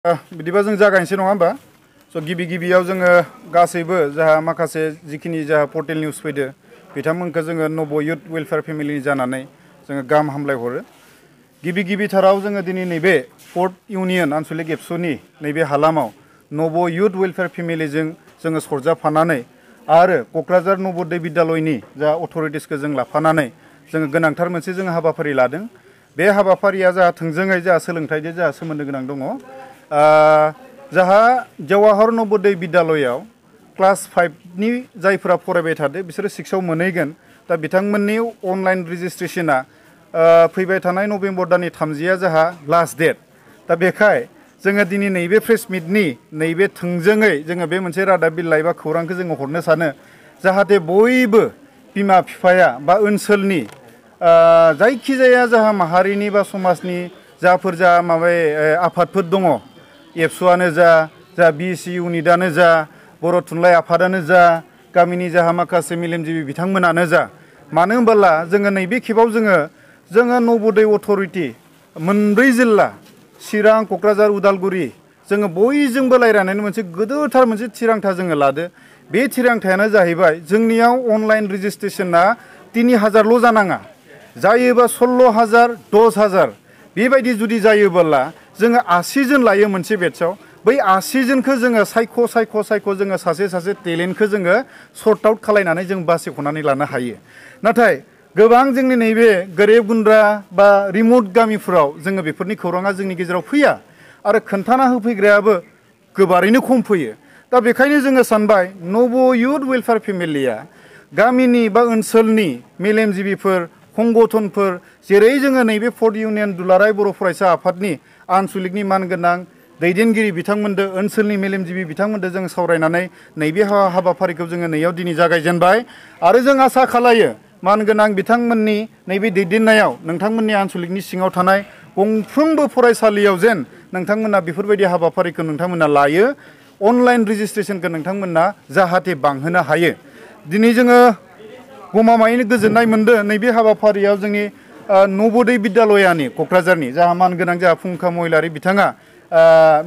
बिदिबा जों जागायनोसै नङा होमबा स' गिबियाव जोङो गासैबो जाहा माखासे जिखिनि जाहा पर्टेल निउस फैदो बिथांमोनखौ जोङो नब युथ वेलफेयार फेमिलि जानानै जोङो गाहाम हामलायहरो गिबिथाराव जोङो दिनै नैबे फर्थ इउनियन आनसलिक एबसुनि नैबे हालामाव नब युथ वेलफेयार फेमिलिजों जोङो सरजाफानानै आरो क'क्राझार नवोदय बिद्यालयनि जा अथ'रिटिसखौ जों लाफानानै जोङो गोनांथार मोनसे जोङो हाबाफारि लादों बे हाबाफारिया जाहा थोंजोङै जाहा सोलोंथाइजों जाहा सोमोन्दो गोनां दङ जाहा जवाहर नवोदय बिद्यालयाव क्लास 5नि जायफोरा फरायबाय थादो बिसोरो 6आव मोनहैगोन दा बिथांमोननि अनलाइन रेजिस्ट्रेशना फैबाय थानाय नभेम्बर दाननि 30आ जाहा लास्ट डेट दा बेखाय जोङो दिनै नैबे प्रेस मिटनि नैबे थोंजोङै जोङो बे मोनसे रादाब बिलाइ बा खौरांखौ जोङो हरनो सानो जाहाथे बयबो बिमा बिफाया बा ओनसोलनि जायखिजाया जाहा माहारिनि बा समाजनि जाफोर जा आफादफोर दङ एबसुआनो जा बिसि इउनिटआनो जा बर' थुनलाइ आफादानो जा गामिनि जाहा माखासे मेलेमजिबि बिथांमोनानो जा मानो होनबोला जोङो नैबे खेबाव जोङो नवोदय अथ'रिटि मोनब्रै जिल्ला चिरां क'क्राझार उदालगुरि जोङो बयजोंबो रायज्लायनानै मोनसे गोदोरथार मोनसे थिरांथा जोङो लादो बे थिरांथायानो जाहैबाय जोंनियाव अनलाइन रेजिस्ट्रेशना 3000ल' जानाङा जायोबा 16000 10000 बेबायदि जुदि जायोबोला जोङो 80 जन लायो मोनसे बेटसआव बै 80 जनखौ जोङो सायख' जोङो सासे टेलेन्टखौ जोङो सर्ट आउट खालायनानै जों बासिख'नानै लानो हायो नाथाय गोबां जोंनि नैबे गोरिब गुन्द्रा बा रिमोट गामिफोराव जोङो बेफोरनि खौराङा जोंनि गेजेराव फैया आरो खोन्थाना होफैग्रायाबो गोबारैनो खम फैयो दा बेखायनो जोङो सानबाय नब युथ वेलफेयार फेमिलिया गामिनि बा ओनसोलनि मेलेमजिबिफोर संगठनफोर जेरै जोङो नैबे फर्थ इउनियन दुलाराय बर' फरायसा आफादनि आनसलिकनि मानगोनां दैदेनगिरि बिथांमोनदो ओनसोलनि मेलेमजिबि बिथांमोनदो जों सावरायनानै नैबे हाबाफारिखौ जोङो नैयाव दिनै जागायजेनबाय आरो जों आसा खालायो मानगोनां बिथांमोननि नैबे दैदेननायाव नोंथांमोननि आनसलिकनि सिङाव थानाय गंफ्रोमबो फरायसालियाव जेन नोंथांमोना बेफोरबायदि हाबाफारिखौ नोंथांमोना लायो अनलाइन रेजिस्ट्रेशनखौ नोंथांमोना जाहाथे बांहोनो हायो दिनै जोङो गमामायैनो गोजोननाय मोनदों नैबे हाबाफारियाव जोंनि नवोदय बिद्यालयानि क'क्राझारनि जाहा मानगोनां जाहा फुंखा महिलारि बिथाङा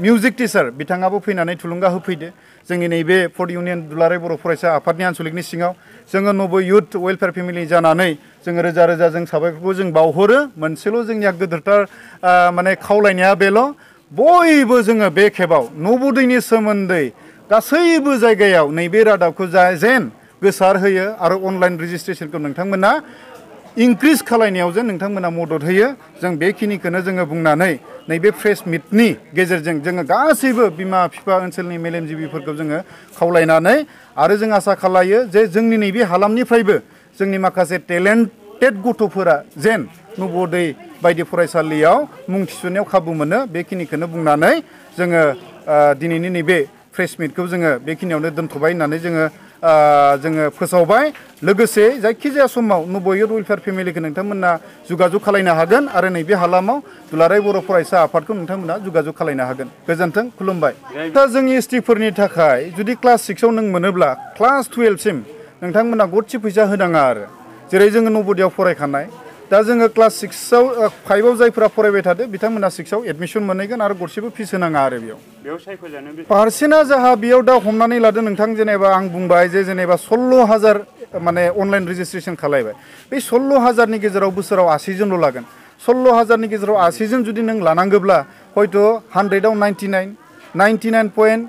मिउजिक टिचार बिथाङाबो फैनानै थुलुंगा होफैदो जोंनि नैबे फर्थ इउनियन दुलाराय बर' फरायसा आफादनि आनसलिकनि सिङाव जोङो नब युथ वेलफेयार फेमिलि जानानै जोङो रोजा जों साबायखरखौ जों बावहरो मोनसेल' जोंनिया गोदोरथार खावलायनाया बेल' बयबो जोङो बे खेबाव नवोदयनि सोमोन्दै गासैबो जायगायाव नैबे रादाबखौ जेन गोसार होयो आरो अनलाइन रेजिस्ट्रेशनखौ नोंथांमोना इंक्रिज खालायनायाव जे नोंथांमोना मदद होयो जों बेखिनिखौनो जोङो बुंनानै नैबे प्रेस मिटनि गेजेरजों जोङो गासैबो बिमा बिफा ओनसोलनि मेलेमजिबिफोरखौ जोङो खावलायनानै आरो जों आसा खालायो जे जोंनि नैबे हालामनिफ्रायबो जोंनि माखासे टेलेन्टेड गथ'फोरा जेन नवोदय बायदि फरायसालियाव मुं थिसननायाव खाबु मोनो बेखिनिखौनो बुंनानै जोङो दिनैनि नैबे प्रेस मिटखौ जोङो बेखिनियावनो दोनथ'बाय होननानै जोङो फोसावबाय लोगोसे जायखिजाया समाव नब युथ वेलफेयार फेमिलिखौ नोंथांमोना जुगाजुग खालायनो हागोन आरो नैबे हालामाव दुलाराय बर' फरायसा आफादखौ नोंथांमोना जुगाजुग खालायनो हागोन गोजोन्थों खुलुमबाय दा जोंनि एसटिफोरनि थाखाय जुदि क्लास 6आव नों मोनोब्ला क्लास 12सिम नोंथांमोना गरसे फैसा होनाङा आरो जेरै जोङो नवोदयाव फरायखानाय दा जोङो क्लास 5आव जायफोरा फरायबाय थादो बिथांमोना 6आव एडमिसन मोनहैगोन आरो गरसेबो फिस होनाङा आरो बेयाव सायख'जानो पारसेन्टआ जाहा बेयाव दा हमनानै लादो नोंथां जेनेबा आं बुंबाय जे जेनेबा 16000 अनलाइन रेजिस्ट्रेशन खालायबाय बे 16000नि गेजेराव बोसोराव 80 जनल' लागोन 16000नि गेजेराव 80 जन जुदि नों लानांगौब्ला हयथ' 100आव 99 पइन्ट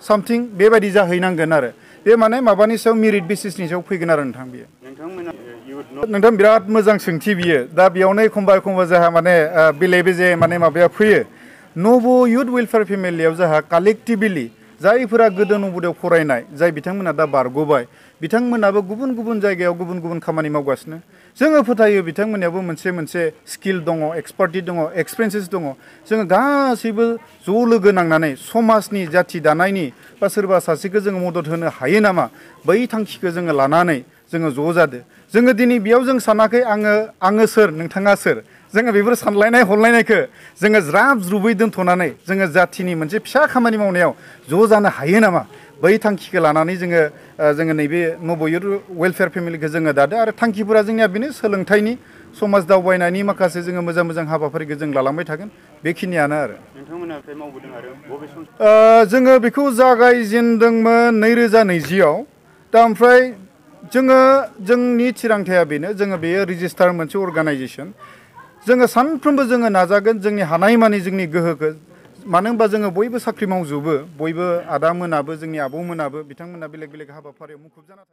सामथिं बेबायदि जाहैनांगोन आरो बे माबानि सायाव मेरिट बेसिसनि सायाव फैगोन आरो नोंथां बियो नोंथां बिराद मोजां सोंथि बियो दा बेयावनो एखमबा जाहा बेले बेजे माबाया फैयो नब युथ वेलफेयार फेमिलियाव जाहा कालेक्टिभलि जायफोरा गोदो नवोदयाव फरायनाय जाय बिथांमोना दा बारग'बाय बिथांमोनाबो गुबुन जायगायाव गुबुन खामानि मावगासिनो जोङो फोथायो बिथांमोननियावबो मोनसे स्किल दङ एक्सपार्टिस दङ एक्सपिरियेन्सेस दङ जोङो गासैबो ज' लोगो नांनानै समाजनि जाथि दानायनि बा सोरबा सासेखौ जोङो मदद होनो हायो नामा बै थांखिखौ जोङो लानानै जोङो ज' जादो जोङो दिनै बेयाव जों सानाखै आङो सोर नोंथाङा सोर जोङो बेफोर सानलायनाय हरलायनायखौ जोङो ज्राब ज्रुबै दोनथ'नानै जोङो जाथिनि मोनसे फिसा खामानि मावनायाव ज' जानो हायो नामा बै थांखिखौ लानानै जोङो नैबे नब युथ वेलफेयार फेमिलिखौ जोङो दादो आरो थांखिफोरा जोंनिया बेनो सोलोंथाइनि समाज दावबायनायनि माखासे जोङो मोजां हाबाफारिखौ जों लालांबाय थागोन बेखिनियानो आरो नोंथांमोननिफ्राय मावबोदों आरो बबे सम जोङो बेखौ जागायजेनदोंमोन 2020आव दा ओमफ्राय जोङो जोंनि थिरांथाया बेनो जोङो बेयो रेजिस्टार मोनसे अर्गानाइजेसन जोङो सानफ्रोमबो जोङो नाजागोन जोंनि हानायमानि जोंनि गोहोखौ मानो होनबा जोङो बयबो साख्रि मावजोबो बयबो आदामोनाबो जोंनि आबौमोनाबो बिथांमोना बेलेग बेलेग हाबाफारियाव मुखुब जाना थायो